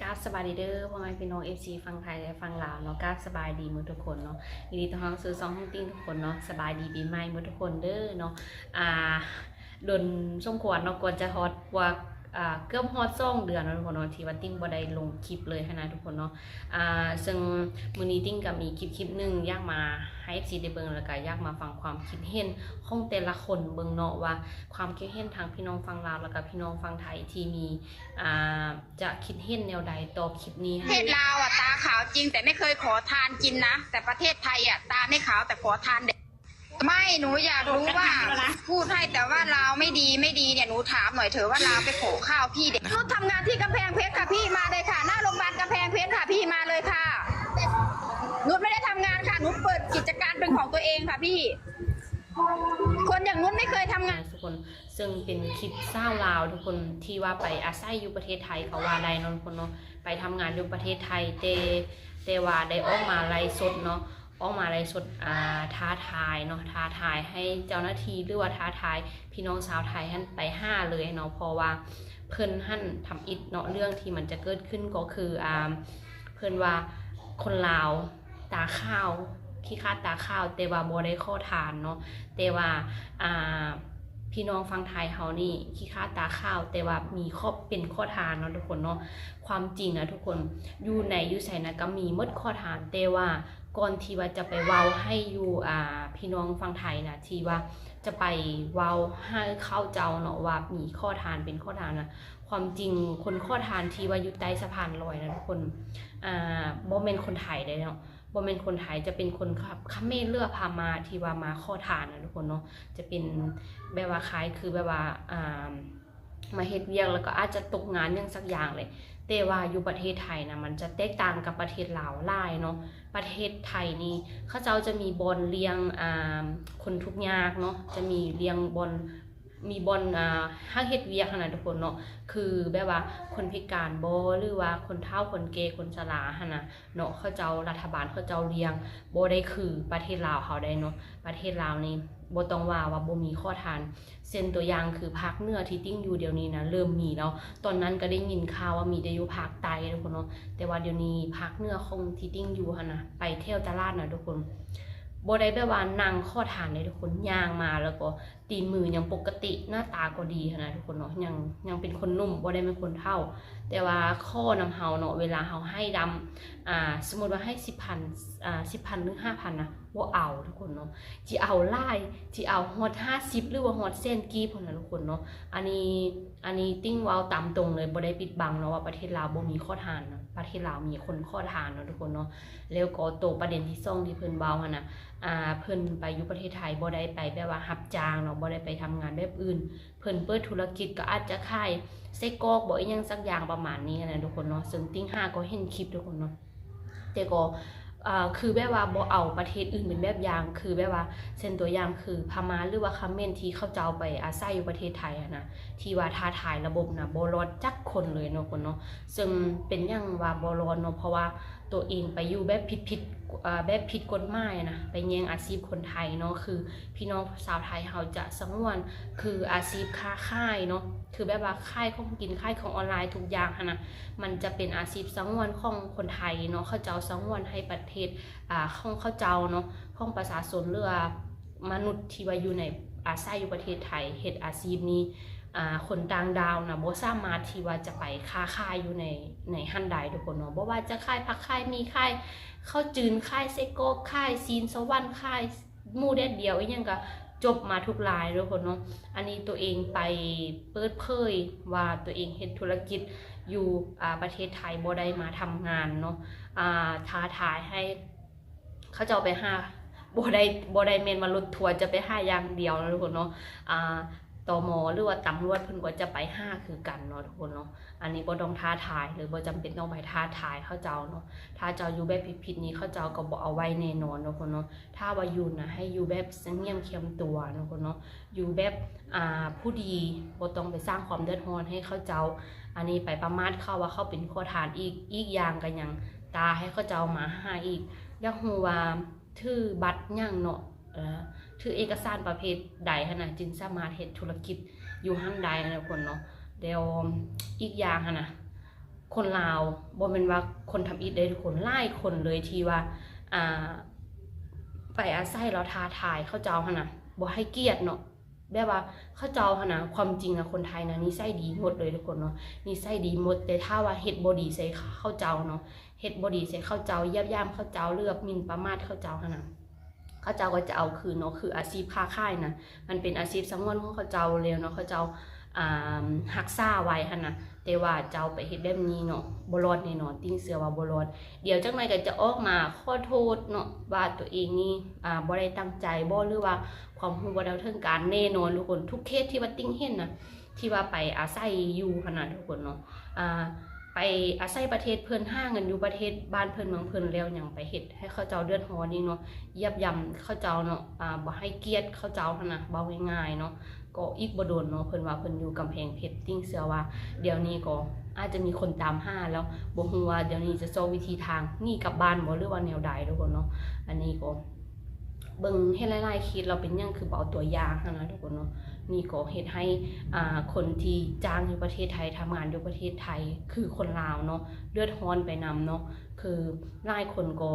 ກາບສະບາຍດີເດີ ພໍ່ແມ່ພີ່ນ້ອງ ເອັຟຊີ ຝັ່ງໄທ ແລະ ຝັ່ງລາວເນາະ. ກາບສະບາຍດີໝົດທຸກຄົນເນາະ. ຍິນດີຕ້ອນຮັບສູ່ຊ່ອງ Hunting ທຸກຄົນເນາະ. ສະບາຍດີປີໃໝ່ໝົດທຸກຄົນເດີເນາະ. ອ່າ ດົນສົມຄວນເນາະ ກວ່າຈະຮອດ ກວ່າ ອ່າ ເກືອບຮອດສອງເດືອນເນາະທຸກຄົນເນາະ ທີ່ວ່າຕິ່ງບໍ່ໄດ້ລົງຄລິບເລີຍຫັ້ນນະທຸກຄົນເນາະ. ອ່າ ເຊິ່ງມື້ນີ້ຕິ່ງກໍມີຄລິບ ຄລິບໜຶ່ງຢາກມາໃຫ້ ເອັຟຊີ ໄດ້ເບິ່ງ ແລ້ວກໍຢາກມາຟັງຄວາມຄິດເຫັນຂອງແຕ່ລະຄົນເບິ່ງເນາະ ວ່າຄວາມຄິດເຫັນທາງພີ່ນ້ອງຝັ່ງລາວ ແລ້ວກໍພີ່ນ້ອງຝັ່ງໄທທີ່ມີ ອ່າ ຈະຄິດເຫັນແນວໃດຕໍ່ຄລິບນີ້. ປະເທດລາວອະ ຕາຂາວຈິງ ແຕ່ໄມ່ເຄີຍຂໍທານກິນນະ, ແຕ່ປະເທດໄທອະ ຕາໄມ່ຂາວ ແຕ່ຂໍທານແດກ. ໄມ່ ໜູຢາກຮູ້ວ່າ ພູດໃຫ້ແຕ່ວ່າລາວໄມ່ດີ ໄມ່ດີເນ່ຍ ໜູຖາມໜ້ອຍເຖາະວ່າລາວໄປຂໍຂ້າວພີ້ແດກ. ນຸດທຳງານທີ່ກຳແພງເພັດຄ່ະພີ່ ມາເລີຍຄ່ະ ໜ້າໂຮງບານກຳແພງເພັດຄ່ະພີ່ ມາເລີຍຄ່ະ. ນຸດໄມ່ໄດ້ທຳງານຄ່ະ ນຸດເປີດກິດຈະການເປັນຂອງຕົວເອງຄ່ະພີ່. ຄົນຢ່າງນຸດໄມ່ເຄີຍທຳງານ. ເຊິ່ງເປັນຄລິບສາວລາວທຸກຄົນ ທີ່ວ່າໄປອາໄສຢູ່ປະເທດໄທກໍວ່າໄດ້ເນາະທຸກຄົນເນາະ ໄປທຳງານຢູ່ປະເທດໄທ ແຕ່ ແຕ່ວ່າໄດ້ອອກມາໄລຟ໌ສົດເນາະ ອອກມາໄລຟ໌ສົດ ອ່າ ທ້າທາຍເນາະ ທ້າທາຍໃຫ້ເຈົ້າໜ້າທີ່ ຫຼືວ່າທ້າທາຍພີ່ນ້ອງຊາວໄທຫັ້ນໄປຫາເລີຍເນາະ ເພາະວ່າເພິ່ນຫັ້ນທຳອິດເນາະ. ເລື່ອງທີ່ມັນຈະເກີດຂຶ້ນກໍຄື ອ່າ ເພິ່ນວ່າຄົນລາວ ຕາຂາວ ຂີ້ຄ້ານຕາຂາວ ແຕ່ວ່າບໍ່ໄດ້ຂໍທານເນາະ ແຕ່ວ່າ ອ່າ ພີ່ນ້ອງຝັ່ງໄທເຮົານີ້ ຂີ້ຄ້ານຕາຂາວ ແຕ່ວ່າມີຂໍ ເປັນຂໍທານເນາະທຸກຄົນເນາະ. ຄວາມຈິງນະທຸກຄົນ ຢູ່ໃນຢູ່ໃສນະກໍມີໝົດຂໍທານ ແຕ່ວ່າກ່ອນທີ່ວ່າຈະໄປເວົ້າໃຫ້ຢູ່ ອ່າ ພີ່ນ້ອງຝັ່ງໄທນະ ທີ່ວ່າຈະໄປເວົ້າໃຫ້ເຂົາເຈົ້າເນາະ ວ່າມີຂໍທານ ເປັນຂໍທານນະ ຄວາມຈິງຄົນຂໍທານທີ່ວ່າຢູ່ໃຕ້ສະພານລອຍນະທຸກຄົນ ອ່າ ບໍ່ແມ່ນຄົນໄທເດ້ເນາະ ບໍ່ແມ່ນຄົນໄທ ຈະເປັນຄົນຂະ ຂະເໝນ ຫຼືວ່າພະມ້າທີ່ວ່າມາຂໍທານນະທຸກຄົນເນາະ. ຈະເປັນແບບວ່າຄ້າຍຄືແບບວ່າ ອ່າ ມາເຮັດວຽກ ແລ້ວກໍອາດຈະຕົກງານຫຍັງສັກຢ່າງແຫຼະ. ແຕ່ວ່າຢູ່ປະເທດໄທນະ ມັນຈະແຕກຕ່າງກັບປະເທດລາວຫຼາຍເນາະ. ປະເທດໄທນີ້ ເຂົາເຈົ້າຈະມີບ່ອນລ້ຽງ ອ່າ ຄົນທຸກຍາກເນາະ ຈະມີລ້ຽງບ່ອນ ມີບ່ອນ ອ່າ ຮັກເຮັດວຽກຫັ້ນນະທຸກຄົນເນາະ ຄືແບບວ່າຄົນພິການບໍ ຫຼືວ່າຄົນເຖົ້າຄົນແກ່ຄົນຊະລາຫັ້ນນະເນາະ ເຂົາເຈົ້າ ລັດຖະບານເຂົາເຈົ້າລ້ຽງ ບໍ່ໄດ້ຄືປະເທດລາວເຮົາໄດ໋ເນາະ. ປະເທດລາວນີ້ບໍ່ຕ້ອງວ່າ ວ່າບໍ່ມີຂໍທານ ເຊັ່ນຕົວຢ່າງຄືພາກເໜືອທີ່ຕິ່ງຢູ່ດຽວນີ້ນະ ເລີ່ມມີແລ້ວ. ຕອນນັ້ນກໍໄດ້ຍິນຂ່າວວ່າມີແຕ່ຢູ່ພາກໃຕ້ທຸກຄົນເນາະ ແຕ່ວ່າດຽວນີ້ພາກເໜືອຂອງທີ່ຕິ່ງຢູ່ຫັ້ນນະ ໄປແຖວຕະຫຼາດນະທຸກຄົນ ບໍ່ໄດ້ແບບວ່ານັ່ງຂໍທານເດ້ທຸກຄົນ ຍ່າງມາແລ້ວກໍ ຕີນມືຍັງປົກກະຕິໜ້າຕາກໍດີຫັ້ນນະທຸກຄົນເນາະ ຍັງ ຍັງເປັນຄົນໜຸ່ມ ບໍ່ໄດ້ແມ່ນຄົນເຖົ້າ ແຕ່ວ່າຂໍນຳເຮົາເນາະ ເວລາເຮົາໃຫ້ດຳ ອ່າ ສົມມຸດວ່າໃຫ້ສິບພັນ ອ່າ ສິບພັນ ຫຼື ຫ້າພັນນະ ບໍ່ເອົາທຸກຄົນເນາະ ຊິເອົາຫຼາຍ ຊິເອົາຮອດຫ້າສິບ ຫຼືວ່າຮອດແສນກີບພຸ້ນນະທຸກຄົນເນາະ. ອັນນີ້ ອັນນີ້ຕິ່ງເວົ້າຕາມຕົງເລີຍ ບໍ່ໄດ້ປິດບັງເນາະວ່າປະເທດລາວບໍ່ມີຂໍທານນະ ປະເທດລາວມີຄົນຂໍທານເນາະທຸກຄົນເນາະ. ແລ້ວກໍໂຕປະເດັນທີສອງທີ່ເພິ່ນເວົ້າຫັ້ນນະ ອ່າ ເພິ່ນໄປຢູ່ປະເທດໄທ ບໍ່ໄດ້ໄປແບບວ່າຮັບຈ້າງເນາະ ບໍ່ໄດ້ໄປທຳງານແບບອື່ນ ເພິ່ນເປີດທຸລະກິດ ກໍອາດຈະຂາຍໄສ້ກອກບໍ ອີ່ຫຍັງສັກຢ່າງປະມານນີ້ຫັ້ນນະທຸກຄົນເນາະ. ເຊິ່ງຕິ່ງຫາກໍເຫັນຄລິບທຸກຄົນເນາະ ແຕ່ກໍ ເອີ ຄືແບບວ່າບໍ່ເອົາປະເທດອື່ນເປັນແບບຢ່າງ ຄືແບບວ່າ ເຊັ່ນຕົວຢ່າງຄືພະມ້າ ຫຼືວ່າຂະເໝນ ທີ່ເຂົາເຈົ້າໄປອາໄສຢູ່ປະເທດໄທຫັ້ນນະ ທີ່ວ່າທ້າທາຍລະບົບນະ ບໍ່ລອດຈັກຄົນເລີຍເນາະທຸກຄົນເນາະ. ເຊິ່ງເປັນຫຍັງວ່າບໍ່ລອດເນາະ ເພາະວ່າ ຕົວເອງໄປຢູ່ແບບຜິດໆ ເອີ ແບບຜິດກົດໝາຍນະ ໄປແຍ່ງອາຊີບຄົນໄທເນາະ. ຄືພີ່ນ້ອງຊາວໄທເຮົາຈະສະຫງວນ ຄືອາຊີບຄ້າຂາຍເນາະ ຄືແບບວ່າຂາຍຂອງກິນ ຂາຍຂອງອອນລາຍທຸກຢ່າງຫັ້ນນະ ມັນຈະເປັນອາຊີບສະຫງວນຂອງຄົນໄທເນາະ. ເຂົາເຈົ້າສະຫງວນໃຫ້ປະເທດ ອ່າ ຂອງເຂົາເຈົ້າເນາະ ຂອງປະຊາຊົນ ຫຼືວ່າ ມະນຸດທີ່ວ່າຢູ່ໃນ ອາໄສຢູ່ປະເທດໄທ ເຮັດອາຊີບນີ້ ອ່າ ຄົນຕ່າງດ້າວນະ ບໍ່ສາມາດທີ່ວ່າຈະໄປຄ້າຂາຍຢູ່ໃນ ໃນຫັ້ນໄດ້ທຸກຄົນເນາະ. ບໍ່ວ່າຈະຂາຍຜັກ ຂາຍໝີ່ ຂາຍເຂົ້າຈືນ ຂາຍໄສ້ກອກ ຂາຍຊີ້ນສະຫວັນ ຂາຍໝູແດດດຽວ ອີ່ຫຍັງກໍຈົບມາທຸກລາຍທຸກຄົນເນາະ. ອັນນີ້ຕົວເອງໄປເປີດເຜີຍວ່າຕົວເອງເຮັດທຸລະກິດຢູ່ ອ່າ ປະເທດໄທ ບໍ່ໄດ້ມາທຳງານເນາະ ອ່າ ທ້າທາຍໃຫ້ ເຂົາເຈົ້າໄປຫາ ບໍ່ໄດ້ ບໍ່ໄດ້ແມ່ນວ່າລົດທົວຈະໄປຫາຢ່າງດຽວເນາະທຸກຄົນເນາະ ອ່າ ຕມ ຫຼືວ່າຕຳຫຼວດເພິ່ນກໍຈະໄປຫາຄືກັນເນາະທຸກຄົນເນາະ. ອັນນີ້ບໍ່ຕ້ອງທ້າທາຍ ຫຼືບໍ່ຈຳເປັນຕ້ອງໄປທ້າທາຍເຂົາເຈົ້າເນາະ. ຖ້າເຈົ້າຢູ່ແບບຜິດໆນີ້ ເຂົາເຈົ້າກໍບໍ່ເອົາໄວ້ແນ່ນອນເນາະທຸກຄົນເນາະ. ຖ້າວ່າຢູ່ນະ ໃຫ້ຢູ່ແບບສະຫງຽມຄຽມຕົວເນາະທຸກຄົນເນາະ ຢູ່ແບບ ອ່າ ຜູ້ດີ ບໍ່ຕ້ອງໄປສ້າງຄວາມເດືອດຮ້ອນໃຫ້ເຂົາເຈົ້າ. ອັນນີ້ໄປປະໝາດເຂົາວ່າເຂົາເປັນຂໍທານອີກ ອີກຢ່າງກໍຍັງ ຕາໃຫ້ເຂົາເຈົ້າມາຫາອີກ. ຢາກຮູ້ວ່າຖືບັດຫຍັງເນາະ ເອີ ຖືເອກະສານປະເພດໃດຫັ້ນນະ ຈຶ່ງສາມາດເຮັດທຸລະກິດຢູ່ຫັ້ນໄດ້ນະທຸກຄົນເນາະ. ແລ້ວອີກຢ່າງຫັ້ນນະ ຄົນລາວ ບໍ່ແມ່ນວ່າຄົນທຳອິດເດ້ທຸກຄົນ ຫຼາຍຄົນເລີຍທີ່ວ່າ ອ່າ ໄປອາໄສແລ້ວທ້າທາຍເຂົາເຈົ້າຫັ້ນນະ ບໍ່ໃຫ້ກຽດເນາະ ແບບວ່າເຂົາເຈົ້າຫັ້ນນະ ຄວາມຈິງນະ ຄົນໄທນະ ນິໄສດີໝົດເລີຍທຸກຄົນເນາະ ນິໄສດີໝົດ ແຕ່ຖ້າວ່າເຮັດບໍ່ດີໃສ່ເຂົາເຈົ້າເນາະ ເຮັດບໍ່ດີໃສ່ເຂົາເຈົ້າ ຢຽບຢາມເຂົາເຈົ້າ ຫຼືວ່າໝິ່ນປະໝາດເຂົາເຈົ້າຫັ້ນນະ ເຂົາເຈົ້າກໍຈະເອົາຄືນເນາະ ຄືອາຊີບຄ້າຂາຍນະ ມັນເປັນອາຊີບສະຫງວນຂອງເຂົາເຈົ້າແລ້ວເນາະ ເຂົາເຈົ້າ ອ່າ ຮັກສາໄວ້ຫັ້ນນະ ແຕ່ວ່າເຈົ້າໄປເຮັດແບບນີ້ເນາະ ບໍ່ລອດແນ່ນອນ ຕິ່ງເຊື່ອວ່າບໍ່ລອດ ດຽວຈັກໜ່ອຍກໍຈະອອກມາຂໍໂທດເນາະ ວ່າຕົວເອງນີ້ ອ່າ ບໍ່ໄດ້ຕັ້ງໃຈບໍ ຫຼືວ່າຄວາມຮູ້ບໍ່ເທົ່າເຖິງການ ແນ່ນອນທຸກຄົນ ທຸກເຄສທີ່ວ່າຕິ່ງເຫັນນະ ທີ່ວ່າໄປອາໄສຢູ່ຫັ້ນນະທຸກຄົນເນາະ ອ່າ ໄປອາໄສປະເທດເພິ່ນ ຫາເງິນຢູ່ປະເທດບ້ານເພິ່ນເມືອງເພິ່ນ ແລ້ວຍັງໄປເຮັດໃຫ້ເຂົາເຈົ້າເດືອດຮ້ອນອີກເນາະ ຢຽບຢາມເຂົາເຈົ້າເນາະ ອ່າ ບໍ່ໃຫ້ກຽດເຂົາເຈົ້າຫັ້ນນະ ເວົ້າງ່າຍໆເນາະ ກໍອີກບໍ່ດົນເນາະ ເພິ່ນວ່າເພິ່ນຢູ່ກຳແພງເພັດ ຕິ່ງເຊື່ອວ່າດຽວນີ້ກໍອາດຈະມີຄົນຕາມຫາແລ້ວ ບໍ່ຮູ້ວ່າດຽວນີ້ຈະຊອກວິທີທາງໜີກັບບ້ານບໍ ຫຼືວ່າແນວໃດທຸກຄົນເນາະ ອັນນີ້ກໍ ເບິ່ງເຫັນຫຼາຍໆເຄສແລ້ວ ເປັນຫຍັງຄືບໍ່ເອົາຕົວຢ່າງຫັ້ນນະທຸກຄົນເນາະ ນີ້ກໍເຮັດໃຫ້ ອ່າ ຄົນທີ່ຈ້າງຢູ່ປະເທດໄທ ທຳງານຢູ່ປະເທດໄທ ຄືຄົນລາວເນາະ ເດືອດຮ້ອນໄປນຳເນາະ ຄືຫຼາຍຄົນກໍ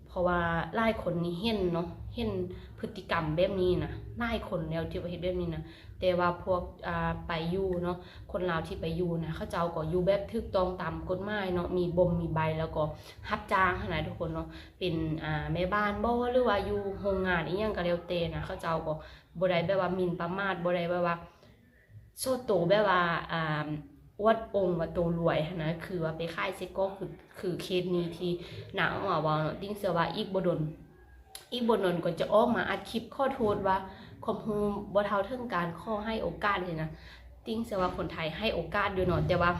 ເພາະວ່າຫຼາຍຄົນນີ້ເຫັນເນາະ ເຫັນພຶດຕິກຳແບບນີ້ນະ ຫຼາຍຄົນແລ້ວທີ່ວ່າເຮັດແບບນີ້ນະ ແຕ່ວ່າພວກ ອ່າ ໄປຢູ່ເນາະ ຄົນລາວທີ່ໄປຢູ່ນະ ເຂົາເຈົ້າກໍຢູ່ແບບຖືກຕ້ອງຕາມກົດໝາຍເນາະ ມີບົມມີໃບ ແລ້ວກໍຮັບຈ້າງຫັ້ນນະທຸກຄົນເນາະ ເປັນ ອ່າ ແມ່ບ້ານບໍ ຫຼືວ່າຢູ່ໂຮງງານອີ່ຫຍັງກໍແລ້ວແຕ່ນະ ເຂົາເຈົ້າກໍບໍ່ໄດ້ແບບວ່າໝິ່ນປະໝາດ ບໍ່ໄດ້ແບບວ່າໂຊໂຕ ແບບວ່າ ອ່າ ອວດອົ່ງວ່າໂຕລວຍຫັ້ນນະ ຄືວ່າໄປຂາຍໄສ້ກອກ ຄື ຄືເຄສນີ້ທີ່ນາງອອກມາເວົ້າເນາະ ຕິ່ງເຊື່ອວ່າອີກບໍ່ດົນ ອີກບໍ່ດົນກໍຈະອອກມາອັດຄລິບຂໍໂທດວ່າຄວາມຮູ້ບໍ່ເທົ່າເຖິງການ ຂໍໃຫ້ໂອກາດນີ້ນະ ຕິ່ງເຊື່ອວ່າຄົນໄທໃຫ້ໂອກາດຢູ່ເນາະ ແຕ່ວ່າ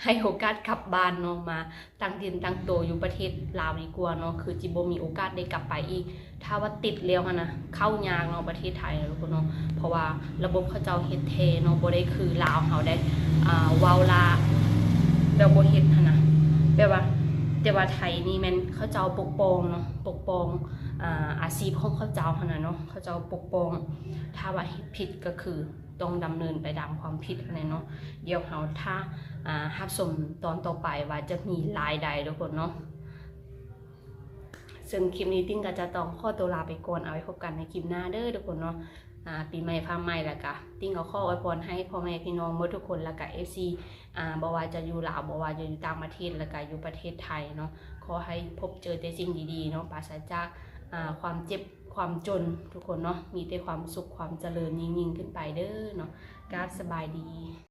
ໃຫ້ໂອກາດກັບບ້ານເນາະ ມາຕັ້ງຖິ່ນຕັ້ງໂຕຢູ່ປະເທດລາວດີກວ່າເນາະ ຄືຊິບໍ່ມີໂອກາດໄດ້ກັບໄປອີກ ຖ້າວ່າຕິດແລ້ວຫັ້ນນະ ເຂົ້າຍາກເນາະ ປະເທດໄທເນາະທຸກຄົນເນາະ ເພາະວ່າລະບົບເຂົາເຈົ້າເຮັດແທ້ເນາະ ບໍ່ໄດ້ຄືລາວເຮົາໄດ໋ ອ່າ ເວົ້າລະແບບບໍ່ເຮັດຫັ້ນນະ ແບບວ່າ ແຕ່ວ່າໄທນີ້ແມ່ນເຂົາເຈົ້າປົກປ້ອງເນາະ ປົກປ້ອງ ອ່າ ອາຊີບຂອງເຂົາເຈົ້າຫັ້ນນະເນາະ ເຂົາເຈົ້າປົກປ້ອງ ຖ້າວ່າເຮັດຜິດກໍຄື ຕ້ອງດຳເນີນໄປຕາມຄວາມຜິດຫັ້ນແຫຼະເນາະ ດຽວເຮົາຖ້າ ອ່າ ຮັບຊົມຕອນຕໍ່ໄປວ່າຈະມີລາຍໃດທຸກຄົນເນາະ ເຊິ່ງຄລິບນີ້ຕິ່ງກໍຈະຕ້ອງຂໍຕົວລາໄປກ່ອນ ເອົາໄວ້ພົບກັນໃນຄລິບໜ້າເດີທຸກຄົນເນາະ ອ່າ ປີໃໝ່ຟ້າໃໝ່ ແລ້ວກະຕິ່ງກໍຂໍອວຍພອນໃຫ້ພໍ່ແມ່ພີ່ນ້ອງໝົດທຸກຄົນ ແລ້ວກະເອັຟຊີ ອ່າ ບໍ່ວ່າຈະຢູ່ລາວ ບໍ່ວ່າຈະຢູ່ຕ່າງປະເທດ ແລ້ວກະຢູ່ປະເທດໄທເນາະ ຂໍໃຫ້ພົບເຈີແຕ່ສິ່ງດີໆເນາະ ປາສະຈາກ ອ່າ ຄວາມເຈັບ ຄວາມຈົນທຸກຄົນເນາະ ມີແຕ່ຄວາມສຸກຄວາມຈະເລີນຍິ່ງໆຂຶ້ນໄປເດີເນາະ ກາບສະບາຍດີ.